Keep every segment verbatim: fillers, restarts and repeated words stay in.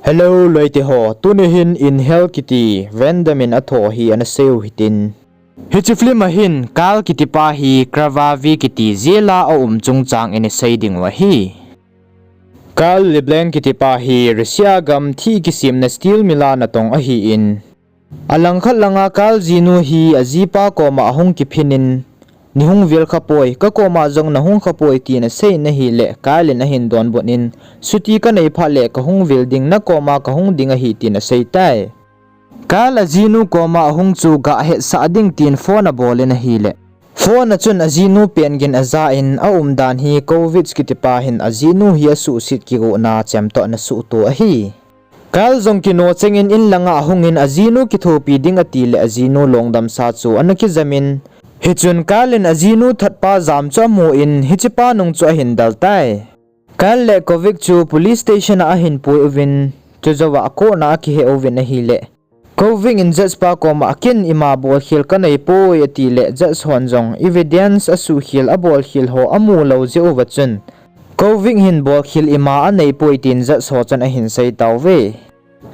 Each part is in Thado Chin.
Hello loite ho, tuni hin In Hell kiti Van Damme in athoh hi ana seiu hitin. Hiche film a hin Carl kiti pa hi Cravavi kiti jail a aum chungchang in isei dingu ahi. Carl LeBlanc kiti pa hi Russia gam thih kisemna steel mill a natong ahin, alangkhat langa Carl jinu hi ajipa koma ahung kiphin in, nei hung vil khapoi, kakoma jong nahung khapoi tin asei in ahile, Carl in ahin donbut in, chuti kanei phat le kahung vil ding, nakoma kahung ding ahi tin asei tai. Carl ajinu koma ahung chu gahetsah ding tin phone abol in ahile, phone a chun ajinu pen gin aja in, aumdan hi Kovic kiti pa hin ajinu hi asuhset kigohna chemtoh ana suhto ahi. Carl jong kino chengin in langa ahungin ajinu kithopi ding atile ajinu lungdamsa chu ana kijamin, hichun Carl in ajinu thatpa jam chu amun hichepa nung chu ahin del tai. Carl le Kovic chu police station a ahin pui uvin, chujouva court a akihe uvin ahile, Kovic in judge pa koma ken ima bolkhel kanei poi atile, judge hon jong evidence asuhkhel abolkhel ho amu lou jeh uva chun, Kovic hin bolkhel ima anei poi tin judge ho chun ahin sei tauve.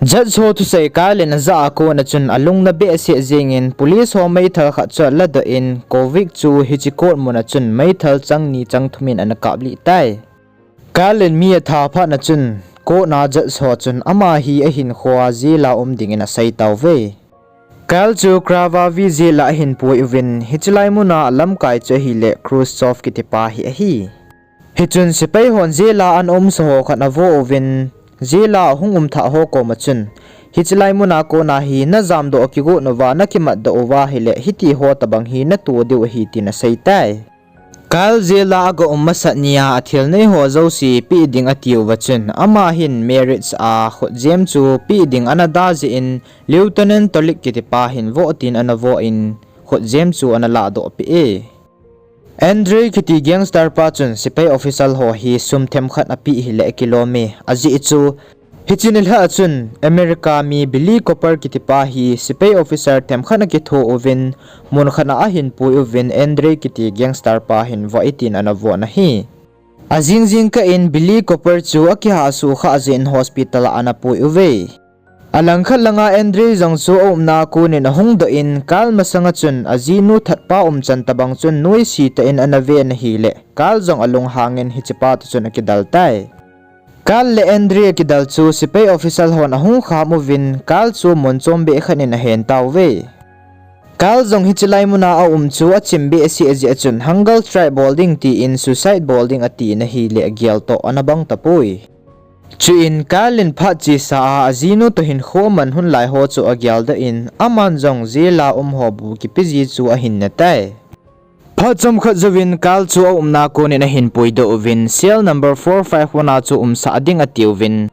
Judge ho thusei Carl in ajah a kona chun alung ana behseh jengin police ho meithal khat chu aladoh in Kovic chu hiche court mun a chun meithal chang ni chang thum in ana kaplih tai. Carl in mi atha phat na chun court a judge ho chun ama hi ahinkhoa jail a um dingin asei tauve. Carl chu Cravavi jail a ahin pui uvin, hiche lai muna alamkai chu ahile Khrushchev kiti pa hi ahi. Hichun sepai hon jail a ana umsa ho khat avoh uvin, jail a ahung um thah ho koma chun, hiche lai muna kona hi najamdoh kigot uva, nakimatdoh uva ahile, hiti ho tobang hi nato diu ahi tin asei tai. Carl jail a aga um masat nia athil nei ho jouse peh ding atiuva chun, ama hin marriage a khutjem chu peh ding ana da jeh in, Lieutenant Tolik kiti pa hin voh tin ana voh in, khutjem chu ana lahdoh peh e. Andre kiti gangster pa chun sepai officer ho hi sum themkhat apeh hile akilom e. Ajeh chu, hiche nilhah a chun America mi Billy Cooper kiti pa hi sepai officer themkhat akitho uvin, mun khat a ahin pui uvin Andre kiti gangster pa hin voh e tin ana voh in ahi. Ajing jingkah in Billy Cooper chu akihahsuh khah jeh in hospital a ana pui uve. Alangkhat langa Andre jong chu aumna a konin ahung doh in, Carl masanga chun ajinu thatpa umchan tobang chun noise tah in ana ve in ahile, Carl jong alunghangin hichepa toh chun akidel tai. Carl le Andre akidel chu sepai officer hon ahung kham uvin, Carl chu mun chombeh khat in ahen tauve. Carl jong hiche lai muna aum chu achim behseh jeh a chun hunger strike bol ding tin suicide bol ding ati in ahile agel toh ana bang tapoi. Chuin Carl in phat chesa a ajinu toh hinkho aman hun lai ho chu ageldoh in, aman jong jail a um ho bu kipe ji chu ahin ne tai. Phat chomkhat jouvin Carl chu aumna konin ahin puidoh uvin, cell number four five one a chu umsah ding atiuvin,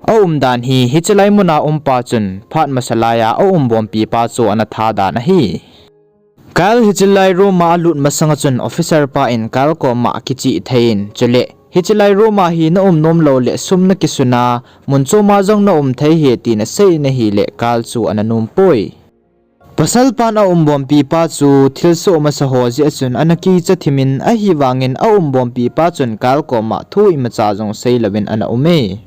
aumdan hi hiche lai muna umpa chun phat masa laiya aumbompipa chu ana thadan ahi. Carl hiche lai room a alut masanga chun officer pa in Carl koma kichih thei in, chule hiche lai room a hi naum nom louleh sum nakisuna, mun choma jong naum thei ahi tin asei in ahile Carl chu ana nompoi. Pasalpan aumbompipa chu thilsoh masa ho jeh a chun ana kicha thimin, ahivangin aumbompipa chun Carl koma thu imacha jong seilouvin ana ume.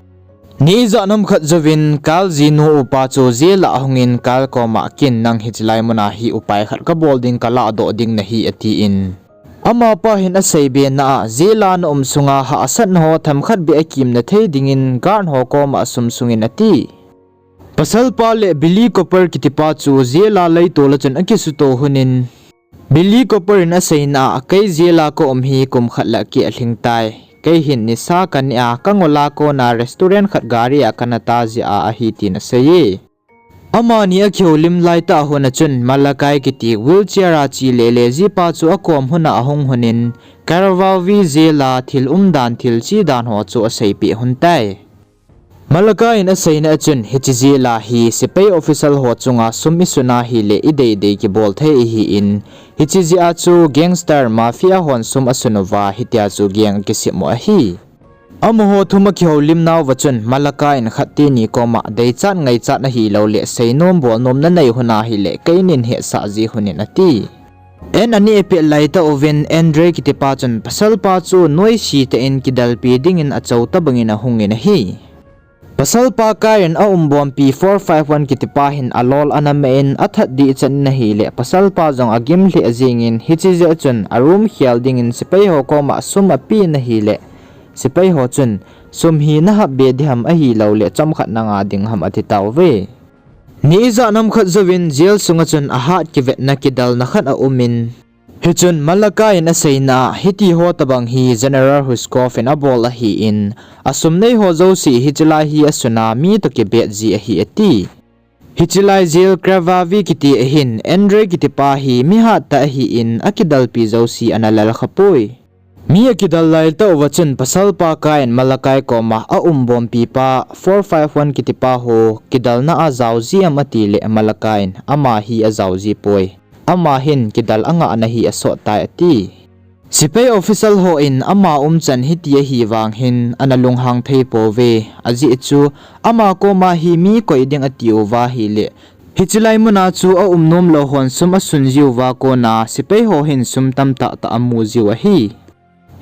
Ni ijat ham khat jouvin Carl jinu upa chu jail a ahungin Carl koma, ken nang hiche lai muna hi upai khat kabol ding, kalahdoh ding nahi atin. Amapa hin aseibe na a, jail a naum sunga hahsatna ho themkhat beh akimna thei dingin guard ho koma sum sungin ati. Pasalpa le Billy Cooper kitipa chu jail a leitol a chun akisuto lhonin, Billy Cooper in aseina a, kei jail a kaum hi kum khat le keh alhing tai. Kei hin nisa kaneh a, kangol a kona restaurant khat gari a kana ta jeh a ahi tin aseiye. Amani akihoulim laitah hun a chun Malakai kiti wheelchair a che lele jipa chu akom hun a ahung lhonin, Karwari jail a thil umdan thil chedan ho chu aseipeh lhon tai. Malakai in aseina a chun hiche jail a hi sepai official ho chunga sum isun a hile ideidei kibol thei ahin, hiche jeh a chu gangster mafia hon sum asun uva hitia chu gang akisem u ahi. Amaho thum akihoulim nauva chun Malakai in khat teni koma deichat ngaichat ahilouleh seinom bolnom nanei lhon a hile keinin hetsah ji lhonin ati. An aneh pet laitah uvin Andre kitipa chun pasalpa chu noise tah in kidelpi dingin achou tobangin ahungin ahi. Pasalpa Kyle in a umbompi four five one kitipa hin alol ana meh in athat dih chan in ahileh, pasalpa jong agim lheh jingin, hiche jeh chun a room khel dingin sepai ho koma sum apen ahileh, sepai ho chun, sum hi nahap be ding ham ahilouleh chomkhat nanga ding ham ati tauve. Ni ijat ham khat jouvin jail sunga chun ahat kivetna kidalna khat aumin, hichun Malakai in aseina a, hiti ho tobang hi General Huskov in abol ahin, asum nei ho jouse hichelai hi asuna mi toh kibet ji ahi ati. Hichelai jail Krvavi kiti ahin, Andrei kitipa hi mi hattah ahin, akidalpi jouse ana lel khapoi. Mi akidal laitah uva chun pasalpa Kyle in Malakai koma a umbompipa four five one kitipa ho kidalna a jao ji am atileh, Malakai in ama hi ajao ji poi. Ama hin kidal angahna hi asot tai ati. Sepai official hon ama umchan hiti ahi vang hin ana lunghang thei pouve, ajeh chu ama koma hi mi koi ding atiuva ahileh, hichelai muna chu aum nomlou hon sum asun jiuva kona sepai ho hin sum tamtah tah amu jiu ahi.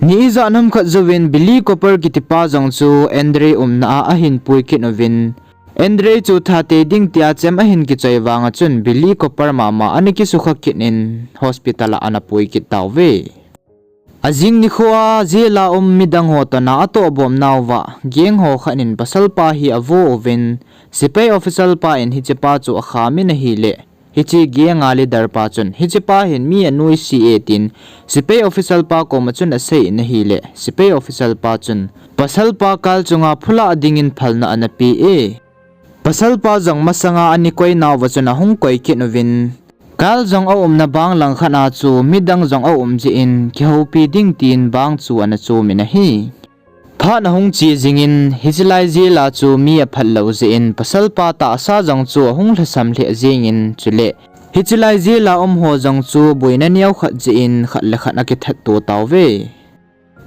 Ni ijat ham khat jouvin Billy Cooper kitipa jong chu Andrei umna a ahin pui kit uvin, Andrei chu thatei ding tia chem ahin kichoi vanga chun Billy Cooper mama ana kisukha kit in hospital a ana pui kit tauve. Ajing nikho a jail a um midang ho toh na atohbomnauva, gang ho khat in pasalpa hi avo uvin, sepai official pa in hichepa chu akhamin ahileh, hiche gang a leader pa chun hichepa hin mi anuisat e tin sepai official pa koma chun aseiyin ahileh, sepai official pa chun pasalpa Kyle chunga phulah dingin phalna ana pe e. Pasalpa jong masanga ana koinauva chun ahung koi kit uvin, Kyle jong aumna bang langkhat a chu midang jong aum jeh in kihoupi ding tin bang chu ana chomin ahi. Phat ahung che jingin hichelai jail a chu mi aphat lou jeh in pasalpa tahsa jong chu ahung lhasam lheh jengin, chuleh hichelai jail a um ho jong chu boina neokhat jeh in khat le khat akithat to tauve.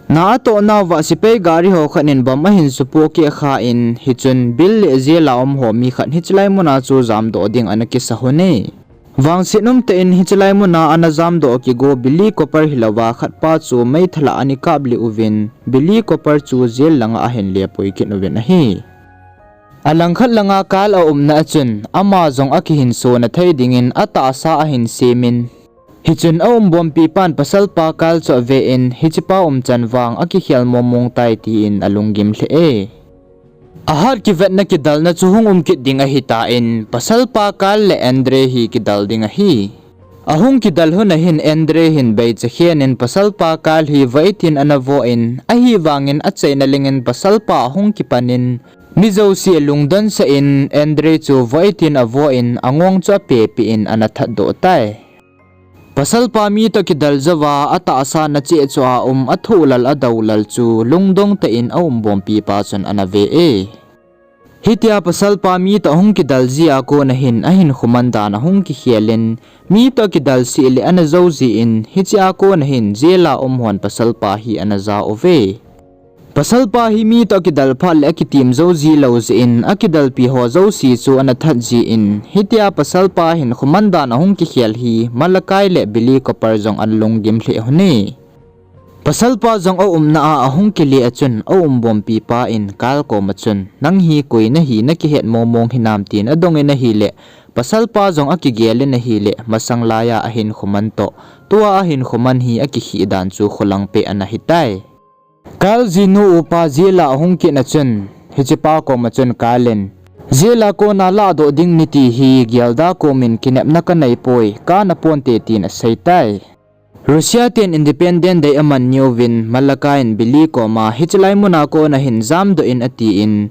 Na atohnauva sepai gari ho khat in bomb ahin supoh keh khan, hichun Bill le jail a um ho mi khat hichelai muna chu jamdoh ding ana kisa lhon e. Vangset umtah in hichelai muna ana jamdoh kigo Billy Cooper hilouva khatpa chu meithal a ana kaplih uvin, Billy Cooper chu jail langa ahin lepui kit uvin ahi. Alangkhat langa Kyle aumna a chun ama jong akihinsona thei dingin atahsa ahin semin, hichun aumbompipan pasalpa Kyle chu aven, hichepa umchan vang akikhel mongmong tai tin alunggim lheh e. Ahat kivetna kidalna chu hung um kit ding ahitan, pasalpa Kyle le Andrei hi kidal ding ahi. Ahung kidal lhon ahin Andrei hin beichakhen in pasalpa Kyle hi voitin ana von, ahivangin achaina lengin pasalpa ahung kipanin, mi jouse alungdonsah in Andrei chu voitin avon, angong chu apehpeh in ana thatdoh tai. Pasalpa mi toh kidal jouva atahsa nacheh chu aum, athohlal adoulal chu lungdong tah in aumbompipa chun ana ve e. Hitia pasalpa mi toh ahung kidal jeh a kona hin ahinkho man dan ahung kikhelin, mi toh akidal seh le ana jou jeh in, hichea kona hin jail a um hon pasalpa hi ana ja uve. Pasalpa hi mi toh akidal phat le akitim jou jilou jeh in, akidalpi ho jouse chu ana that jin, hitia pasalpa hinkho man dan ahung kikhel hi Malakai le Billy Cooper jong ana lunggim lheh lhon e. Pasalpa jong aumna a ahung kile a chun aumbompipa in Kyle koma chun, nang hi koi nahi nakihet mongmong hinam tin adongin ahileh, pasalpa jong akigelin ahileh, masang laiya ahinkho man toh tua ahinkho man hi akikheh dan chu kholangpeh ana hitai. Kyle jinu upa jail a ahung kit a chun, hichepa koma chun Kyle in, jail a kona lahdoh ding nati hi gelda komin kinepna kaneipoi, kana ponte tin aseitai. Russia ten independent day aman niuvin Malakai in Billy koma hichelai muna kona hin jamdoh in atin,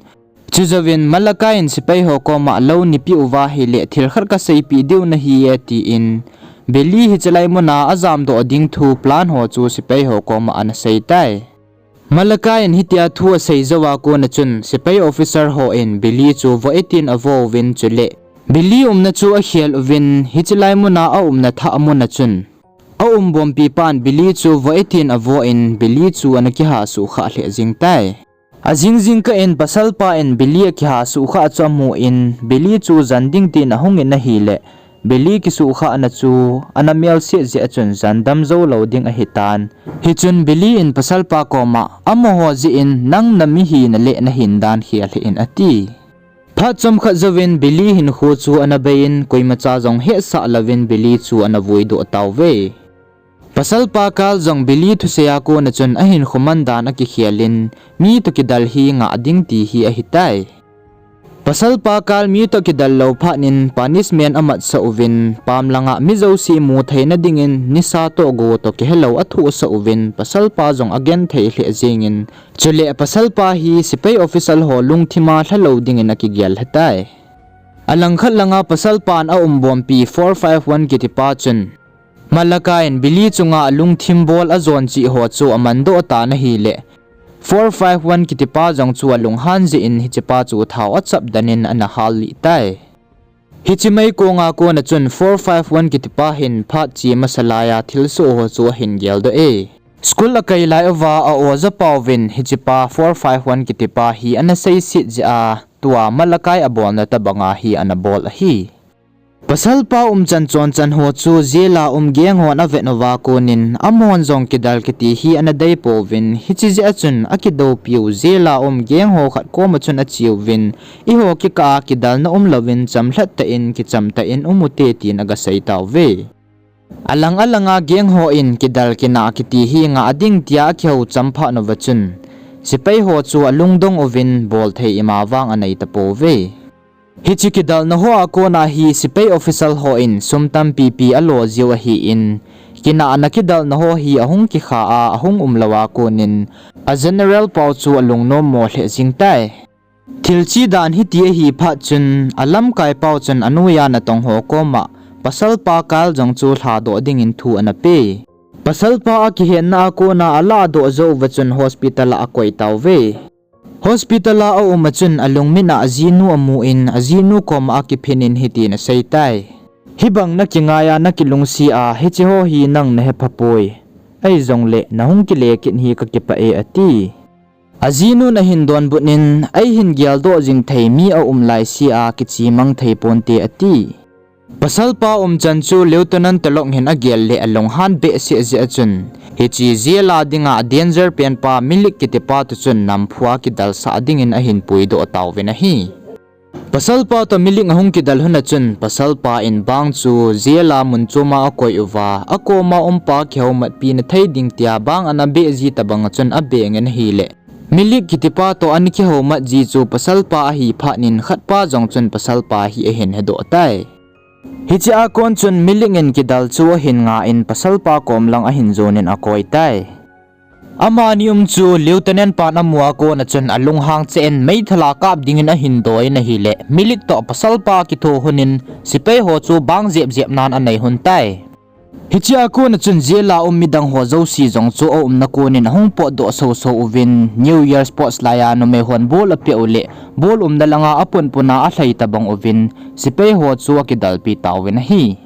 chujouvin Malakai in sepai ho koma lou neipeh uva ahileh thil khat kaseipeh diu nahi e atin, Billy hichelai muna ajamdoh ding thu plan ho chu sepai ho koma ana seitai. Malakai in hitia thu asei jouva kona chun sepai officer hon Billy chu voitin avovin chuleh Billy umna chu akhel uvin hichelai muna aumna thah muna chun aumbompipan Billy chu voitin avon Billy chu ana kihasuhkhah lheh jingtai. Ajing jingkah in pasalpa in Billy akihasuhkhah chu amun Billy chu jan ding tin ahungin ahileh Billy kisuhkhahna chu ana melset jeh a chun jandam jou lou ding ahitan. Hichun Billy in pasalpa koma, amaho jeh in nang na mihina le nahin dan khel hih in ati. Phat chomkhat jouvin Billy hinkho chu ana bei in koimacha jong hetsah louvin Billy chu ana vuidoh tauve. Pasalpa Carl jong Billy thusei a kona chun ahinkho man dan akikhel in mi toh kidal hi ngah ding ti hi ahitai. Pasalpa Carl mi toh kidal lou phat in punishment amatsah uvin, pam langa mi jouse mu theina dingin nisa toh go toh kihelou athohsah uvin, pasalpa jong agenthei lheh jengin, chule pasalpa hi sepai official ho lungthima lhalou dingin akigel lhetai. Alangkhat langa pasalpan aumbompi four five one kitipa chun, Malakai in Billy chunga lungthim bol ajon cheh ho chu amandoh tan ahile, four five one kitipa jong chu alunghan jeh in hichepa chu thao achapdan in ana hallih tai. Hiche meikonga kona chun four five one kitipa hin phat che masa laiya thilsoh ho chu ahin geldoh e. School akai lai uva a-ojapauvin hichepa four five one kitipa hi ana seiset jeh a tua Malakai abolna tobanga hi ana bol ahi. Pasalpa umchan chonchan ho chu jail a um gang hon avet uva konin amahon jong kidal kiti hi ana deipouvin, hiche jeh a chun akidoupiu jail a um gang ho khat koma chun acheuvin, eiho kikah a kidalna umlouvin chamlhat tah in kicham tah in umute tin agasei tauve. Alang alanga gang hon kidal kinah kiti hi ngah ding tia akihou cham phat uva chun, sepai ho chu alungdong uvin bolthei ima vang anei tapouve. Hiche kidalna hoa kona hi sepai official hon sum tampipi alo jiu ahin, kinahna kidalna ho hi ahung kikha a ahung umlou a konin, a general pau chu alungnommo lheh jeng tai. Thil che dan hiti ahi phat chun, alamkai pau chun anoiya natong ho koma, pasalpa Carl jong chu lhadoh dingin thu ana pe. Pasalpa akihenna a kona alahdoh jou uva chun hospital a akoi tauve. Hospital a aum a chun alungmit a ajinu amun, ajinu koma akiphin in hitin asei tai. Hibang nakingaiya nakilungset a, hiche ho hi nang nahephapoi. Ahijongle nahung kile kit hi kakipah e ati. Ajinun ahin donbut in, eihin geldoh jing thei mi aum laise a kichemang thei ponte ati. Pasalpa umchan chu Lieutenant Talok hin agel le alunghan behseh jeh a chun, hiche jail a dinga danger penpa Milik kitipa toh chun namphu a kidalsah dingin ahin puidoh tauvin ahi. Pasalpa toh Milik ahung kidal hun a chun, pasalpa in bang chu jail a mun choma akoi uva, akoma umpa kihoumatpi na thei ding tia bang ana beh ji tobang a chun abengin ahile, Milik kitipa toh ana kihoumat ji chu pasalpa ahi phat in khatpa jong chun pasalpa hi ahin hedoh tai. Hiche a kon chun Milik in kidal chu ahin nga in pasalpa kom lang ahin jon in akoi tai. Amani um chu Lieutenant pan amu a kona chun alunghang cheh in meithal a kap dingin ahin doi in ahile, Milik toh pasalpa kitho hun in sepai ho chu bang jep jep nan anei hun tai. Hiche a kona chun jail a um midang ho jouse jong chu aumna konin ahung potdoh soso uvin, New Year sports laiya numei hon ball apeh u le, ball umna langa apunpun a alhai tobang uvin, sepai ho chu akidalpi tauvin ahi.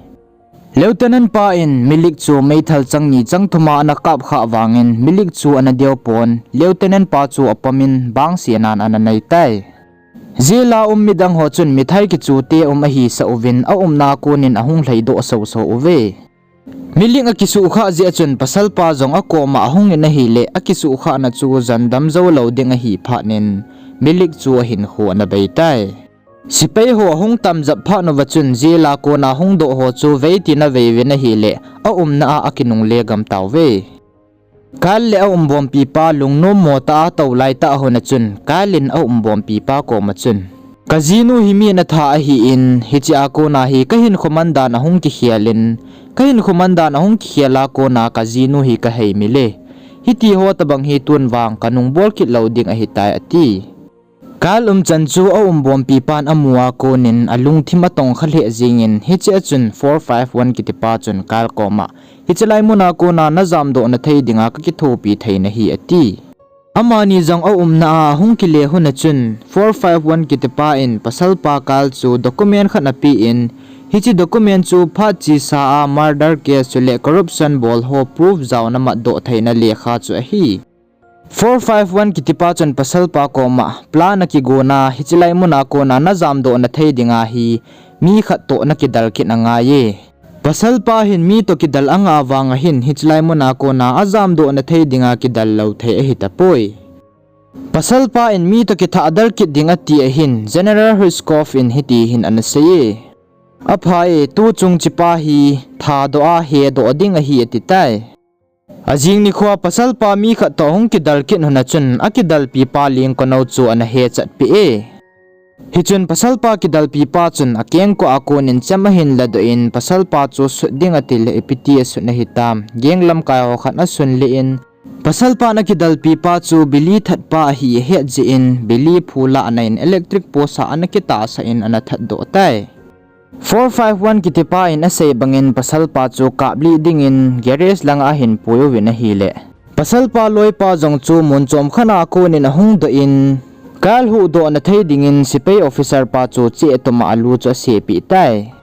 Lieutenant pa in Milik chu meithal chang ni chang thum a ana kap khah vangin Milik chu ana deo pon, Lieutenant pa chu apomin bang senan ana nei tai. Jail a um midang ho chun mithai kichu te um ahisah uvin aumna konin ahung lhaidoh soso uve. Milik akisuhkhah jeh a chun pasalpa jong akoma ahung in ahile akisuhkhahna chu jandam jou lou ding ahi phat in Milik chu ahinkho ana bei tai. Sepai ho ahung tamjep phat uva chun jail a kona hungdoh ho chu vei tin avei uvin ahile aumna a akinungle gam tauve. Carl le aumbompi pa lungnommo tah a atoulai tah hun a chun Carl in aumbompi pa koma chun, kajinu hi mi natha ahin, hiche a kona hi kahinkho man dan ahung kikhel in, kahinkho man dan ahung kikhel a kona kajinu hi kaheimil e. Hitiho tobang hi tun vang kanungbol kit lou ding ahitai ati. Carl umchan chu aumbompi pan amu a konin alungthim atongkha lheh jengin, hiche a chun four five one kitipa chun Carl koma, hiche lai muna kona najamdoh na thei dinga kakithopi thei nahi ati. Amani jong aumna a ahung kile hun a chun four five one kitipa in pasalpa Carl chu document khat apen, hiche document chu phat chesa a murder case chule corruption bol ho proof jaona matdoh theina lekha chu ahi. Four five one kitipa chun pasalpa koma, plan akigona hiche lai muna kona najamdoh na thei dinga hi mi khat toh ana kidal kit angai e. Pasalpa hin mi toh kidal angah vang ahin, hichelai muna kona ajamdoh na thei dinga kidal lou thei ahi tapoi. Pasalpa in mi toh kithah dal kit ding ati ahin, General Hryzhkov in hiti hin ana sei e. Apha e, tuchung chepa hi thadoh a hedoh ding ahi ati tai. Ajing nikhoa pasalpa mi khat toh hung kidal kit hun a chun, akidalpipa Lengkonou chu ana hechat peh e. Hichun pasalpa kidalpipa chun akengkoh a konin chem ahin ladoh in, pasalpa chu sut ding ati le ipi ti asut na hitam, gang lamkai ho khat asun le in, pasalpa in akidalpipa chu bili thatpa ahi ahet jeh in, bili phulah na in electric post a ana kitahsah in ana thatdoh tai. Four five one kitipa in asei bangin pasalpa chu kaplih dingin garage langa ahin pui uvin ahile, pasalpa loipa jong chu mun chom khat a konin ahung doh in, Kyle huhdoh na thei dingin sepai officer pa chu cheh toma alu chu asepeh tai.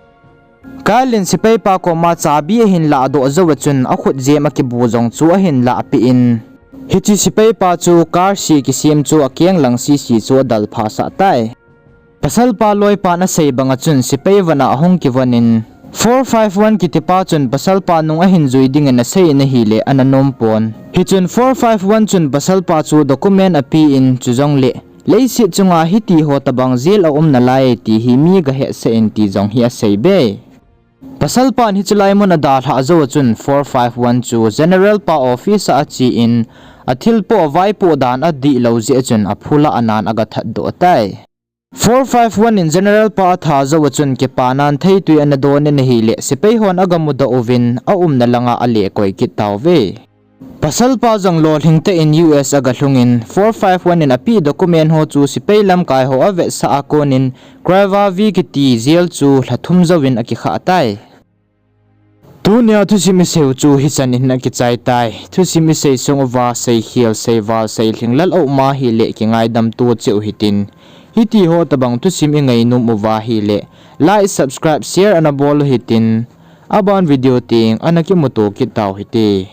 Kyle in sepai pa koma chabi ahin lahdoh jou a chun akhut jem akibu jong chu ahin lahpeh in, hiche sepai pa chu car se kisem chu akeng lang sese chu adalphasah tai. Pasalpa loipan asei banga chun sepai von a ahung kivon in, four five one kitipa chun pasalpa nung ahin jui dingin asei in ahile ana nom pon. Hichun four five one chun pasalpa chu document apen, chujongle leiset chunga hitiho tobang jail a um nalai ti hi mi gahetsah in ti jong hi asei be. Pasalpan hichelai mun adalhah jou a chun four five one chu General pa office a ache in, athilpoh vaipoh dan adihlou jeh a chun aphulah nan agathatdoh tai. Four five one in General pa atha jou a chun kipanan theitwi ana don in ahile, sepai hon agamudoh uvin, aumna langa alekoi kit tauve. Pasalpa jong lolhing tah in U S agalhungin, four five one in apeh document ho chu sepai lamkai ho avetsah a konin, Kravtsov kiti jail chu lha thum jouvin akikhah tai. Tunia thusim isei u chu hichan in akichai tai. Thusim isei sung uva seikhel, seival, seilhing lal aum ahile kingaidam to cheh u hitin. Hitiho tobang thusim ingainom uva ahile, like, subscribe, share ana bol u hitin. Aban video teng ana kimuto kit tau hite.